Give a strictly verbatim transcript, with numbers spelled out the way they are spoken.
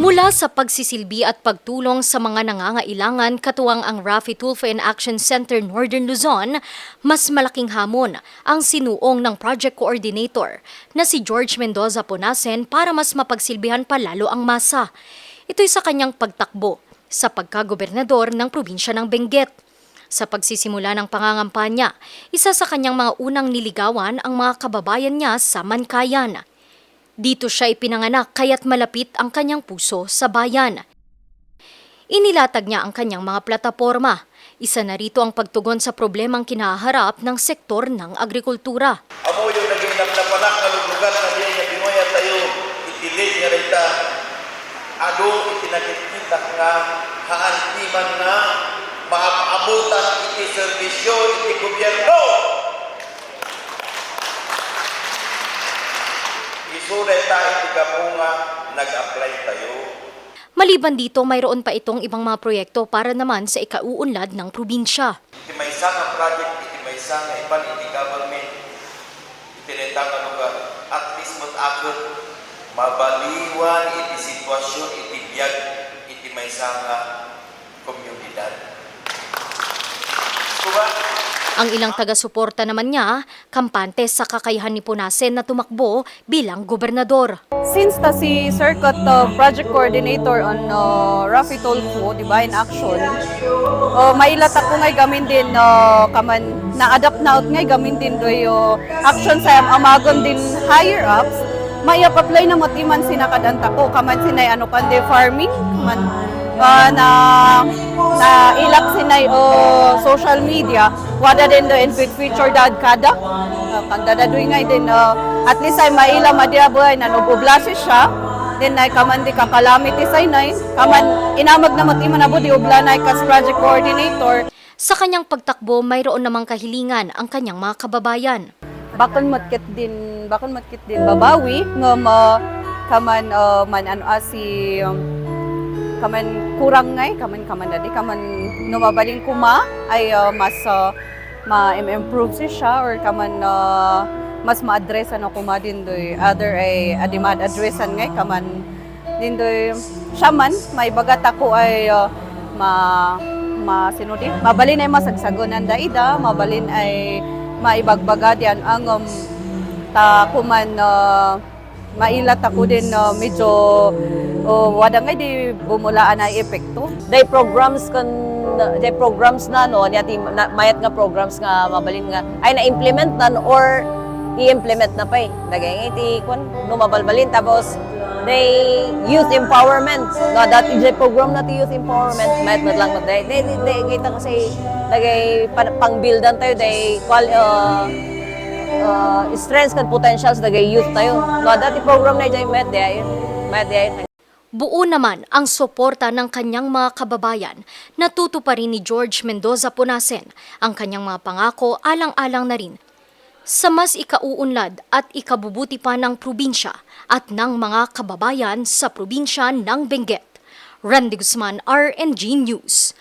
Mula sa pagsisilbi at pagtulong sa mga nangangailangan katuwang ang Raffy Tulfo in Action Center Northern Luzon, mas malaking hamon ang sinuong ng project coordinator na si George Mendoza Punasen para mas mapagsilbihan pa lalo ang masa. Ito'y sa kanyang pagtakbo sa pagkagobernador ng probinsya ng Benguet. Sa pagsisimula ng pangangampanya, isa sa kanyang mga unang niligawan ang mga kababayan niya sa Mankayan. Dito siya ipinanganak kaya't malapit ang kanyang puso sa bayan. Inilatag niya ang kanyang mga plataporma. Isa na rito ang pagtugon sa problemang kinaharap ng sektor ng agrikultura. Amo yung naging napnapanak nga luglugan nga diay nga binuya tayo iti lead nga rekta. Adu iti nakitkitak nga haan ti man nga maab-abutan iti serbisyo iti gobierno. Isu dayta iti gapu nga nag-apply tayo. Maliban dito, mayroon pa itong ibang mga proyekto para naman sa ikauunlad ng probinsya. Iti maysa nga project, iti maysa nga ipan iti government, iti dayta nga lugar, at least met aken mabaliwan iti sitwasyon iti biag iti maysa nga komunidad. Diba? Ang ilang taga-suporta naman niya, kampante sa kakayahan ni Punasen na tumakbo bilang gobernador. Since ta si Sir ket, uh, project coordinator on, uh, Raffy Tulfo, di ba, in action, uh, maila tako ngay gamin din, uh, kaman na-adapt na out ngay gamin din doy, uh, action sa am-, amagon din higher ups, maiap-apply na met iman sinakadan tako, kaman sinay ano kan di farming, kaman, uh, na, nailak sinay, uh, social media, wada din do in feature dad kada. Ah, kanda dadoy ngay din, ah, at least ay maila madi a buhay, nanububla siya. Then ay kaman di kakalamity say nay, kaman inamag na met iman abu di ubla nay kas project coordinator. Sa kanyang pagtakbo, mayroon namang kahilingan ang kanyang mga kababayan. Bakon met ket din, bakon met ket din babawi, ngem, ah, kaman, ah, man ano, ah, si, um, kaman kurang ngay, kaman, kaman dadi, kaman no mabalin koma, ay, ah, mas, ah, ma-im-improve siya or kaman, ah, mas ma-addressan a koma dindoy other ay adi ma-addressan ngay kaman dindoy siya man, maibaga tako ay, ah, ma-, ma-, sino di? Mabalin ay masagsagonan da ida, mabalin ay maibagbaga di an-, angem ta kuman, ah, Maila tako din, no, medyo, oh, wada ngay di bumulaan a epekto. Day programs kan, day programs na, no, ania ti na, mayat nga programs nga mabalin nga, ay, na-implement na, no, or i-implement na pay. Dagay nga iti, kwan, no, mabalbalin. Tapos, day youth empowerment. No, dati day program na ti youth empowerment. Mayat met lang, day, day, day, day, kita kasi, dagay pan-, pangbildan tayo, day, qual-, uh, uh, strengths and potentials dagay youth tayo. No, dati program na ijay met, di ay, met, di ay. Buo naman ang suporta ng kanyang mga kababayan. Natutuparin ni George Mendoza Punasen ang kanyang mga pangako alang-alang na rin sa mas ikauunlad at ikabubuti pa ng probinsya at ng mga kababayan sa probinsya ng Benguet. Randy Guzman, R N G News,